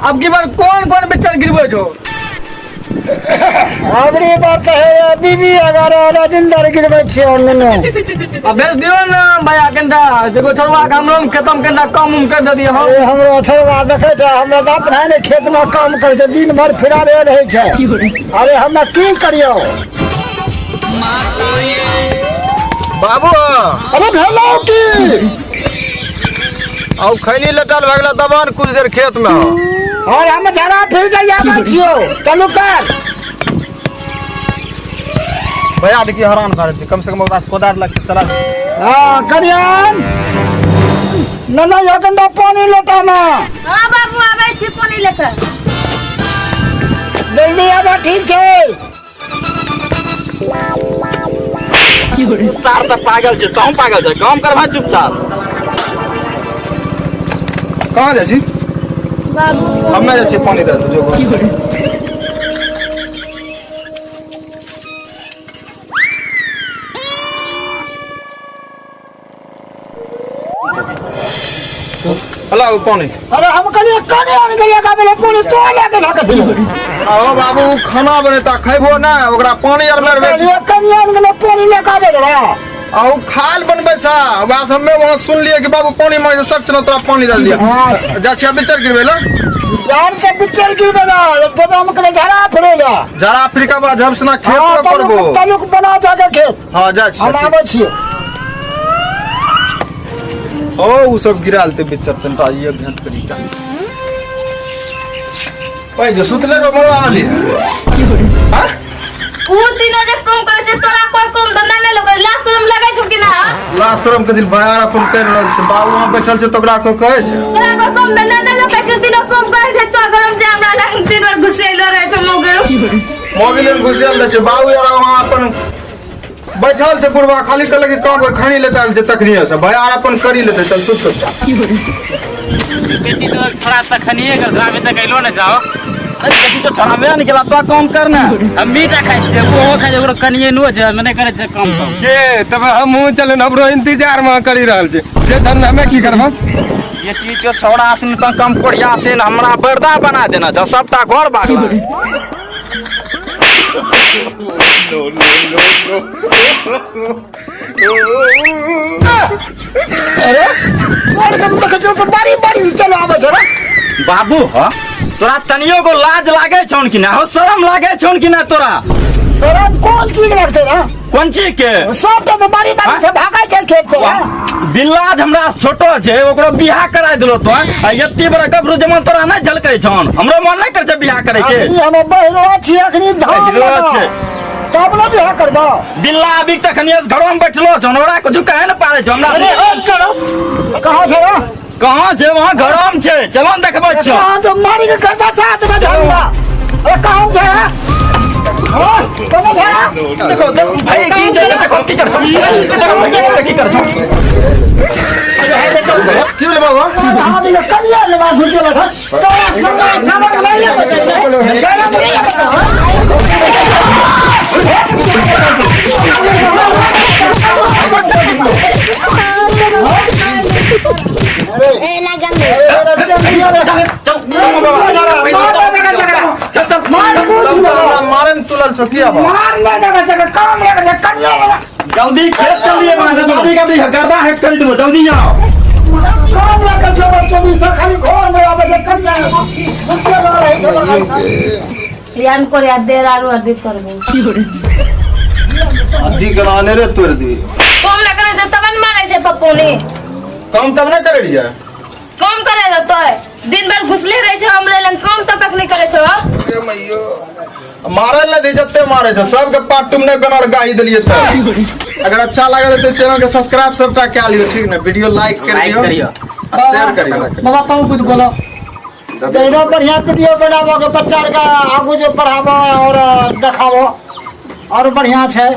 अब की बार कौन कौन बिच्चर गिरबै छौ? अबरी बार तऽ हे बीबी 11 राजिंदर गिरबै छियै और नुनू। आ भेज दियो ने भैया कनिटा एगो छोड़वा के हमरो खेतम कनिटा कम उम कर दे दियो। ए हमरो छोड़वा देखै छै, हमरा तऽ अपना ने खेत में काम करै छै, दिन भर फिराले रहै छै। अरे हमरा की करियौ? बाबू। अरे भेलौ की? आउ खैनी लेटल भए गेल दबान कुछ देर खेत में हो। और हम झड़ा फिर जाइए आबै छियौ, चलू कर। भैया देखिए हैरान भए रहल छै, कम से कम ओकरा कोदार लग के चला। हाँ करियन नन्ना, यो कनिटा पानी लोटामे। हाँ बाबू, आबै छी पानी लेके। जल्दी आबऽ, ठीक छै? सार तऽ पागल छै, तहूँ पागल छै, काम करबा चुपचाप। कहाँ जाइ छी? बाबू। हम नहि जाइ छियै पानी दे जो घर। हला ओ पानी। अरे हम कहलियै कने आनि गेलियै गाबे पानी, तो लए गेल कथी? आहो बाबू, खाना बनेता खैबो ना, ओकरा पानी आर मारबे। कहलियै कने आनि गेलै पानी लए के आबै रे। आ ओ खाल बनबै छा, बस हमे वहाँ सुनलियै कि बाबू पानी मांगे सट से तोरा पानी दे दिया। अच्छा। जा छियै बिचर गिरबै ला। जान के बिचर गिरबे ना, देबे हम कने झड़ा फिरे ला। जरा अफ्रीका बाद जब से ना खेत हाँ, में करबो। तलुक तलुक बना जाके खेत। हाँ जा छियै। हम आबै छियै। ओ उ सब गिराल ते बिचर तनटा ये भेंट करी टा। ओए जो सुतले को मोड़ा आली हां। उ दिना जे कम करे छै तोरा पर कम धंधा नहि लगै, ला शरम लगै छौ कि ना? ला शरम के दिल भयार अपन कर रहल छै, बाबू वहां बैठल छै त ओकरा को कहै छै। तोरा पर कम धंधा नहि लगै छै, दिना कम करे छै तो गरम जे हमरा लग दिन भर घुसेलो रहै छै मोगे। मोगिल घुसेल रहै छै बाबू यार, वहां अपन बैठल छै बुढ़वा, खाली कहलक कि काम कर, खानी लेटाल छै तखनिए से भयार अपन करी लेतै। चल सुत कर। बेटी तो छोड़ा तखनिए गेल, अभी तक अइलो ने जाओ। अरे बेटी तो छोड़ा में निकला तो काम करना। हम मीटा खाइ छियै, ओहो खाइ छै, ओकरो कनिए नो छै, मने करै छै काम तो। के तब हमहूँ चलू, हमरो इंतजार में करी रहल छी जे धन हमे की करब। ये चीज जो छोड़ा आसन तो कम कोड़िया से हमरा बर्दा बना देना छ, सबटा घर भागला। अरे तोड़ के देखै छियै तऽ बारी बारी से चल आबै छै रे। बाबू ह, तोरा तनियो गो लाज लागे छौन कि ना हो, शरम लागे छौन कि ना तोरा? शरम कोन चीज लगतै रे? कोन चीज के? सब तऽ बारी बारी से भागै छै खेत से। बिल्ला हमरा छोटो छै, ओकरो बियाह कराय देलो तो आ एते बड़ा गबरू जमान तोरा नहीं झलकै छौन? हमरो मन नहीं कर छै बियाह करे के। अखनी हम बहिरो छी, अखनी धान बहिरो लगा। छै। तब ने बियाह करबो। बिल्ला अभी तखनी घरो में बैठलो छौन, ओकरा कुछ कहे न पारे छौ हमरा। अरे ओ करो कहाँ छै रे? कहाँ छै? वहाँ घरो में छै, चलो ने देखबै छौ। कहाँ जो मारी के करता साथ में धंधा। अरे कहाँ छै? हाँ, कहाँ छै रे? देखो देखो भाई की देखो की कर छौ, देखो भाई की कर छौ। की भेलै बाबू? हाँ, ये कनिया लगा घुस गेल छ। तोरा समय शरम नहीं आबै छै। शरम नहीं आबै छै। मारे में तुलल छौ किया बा? मार ले लगा छै, काम लगा छै, कनिया लगा। जल्दी खेत चलिए, जल्दी जल्दी गर्दा हेट कर दो, जल्दी आओ। काम लगा छै, बच्चा से खाली घर में आबै छै, कनिया लगा। घुस गेल रहै छै। यान पर या देर आरू अधिक करबो। हड्डी के लाने रे तोड़ दी। कम ना करे छै तब न मारे छै पप्पू ने। काम तब ना करे रहिए। कम करे रहतो दिन भर घुसले रहे छै हमरे लग, काम तो कखनी करे छौ? ए मैयो, मारे ले दे जते मारे छौ, सबके पाटुम नहीं बना गाही देलिए। तो अगर अच्छा लागल तो चैनल के सब्सक्राइब सबटा कए लियो, ठीक ने? वीडियो लाइक कर लाइक दियो करियो। आ शेयर करियो। बाबा तू कुछ बोलो। जहिना बढ़िया वीडियो बनाबो के बच्चा के आगू जे पढ़ाबो और देखाबो और बढ़िया छै।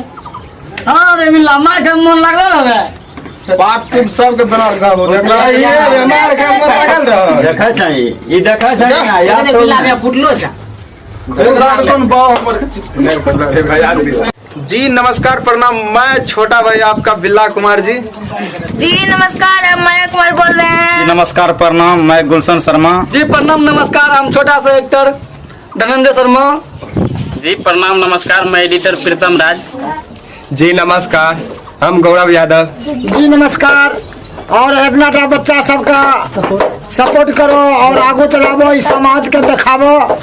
हाँ रे मिला मार के मन लागल रे। पाटुम सबके बना गाबो। ये मार के मन लागल रह। देखै छै ई, देखै छै ना याद छौ बिल्ला ने? में फुटलो छै। एक रात कोन बाव हमर नहीं, भैया। जी नमस्कार प्रणाम, मैं छोटा भाई आपका बिल्ला कुमार जी। जी नमस्कार, हम माया कुमार बोल रहे हैं। जी नमस्कार प्रणाम, मैं गुलशन शर्मा। जी प्रणाम नमस्कार, हम छोटा सा एक्टर धनंजय शर्मा। जी प्रणाम नमस्कार, मैं एडिटर प्रीतम राज। जी नमस्कार, हम गौरव यादव। जी नमस्कार, और इतना टा बच्चा सबका सपोर्ट करो और आगू चलाबो, इस समाज के देखाबो।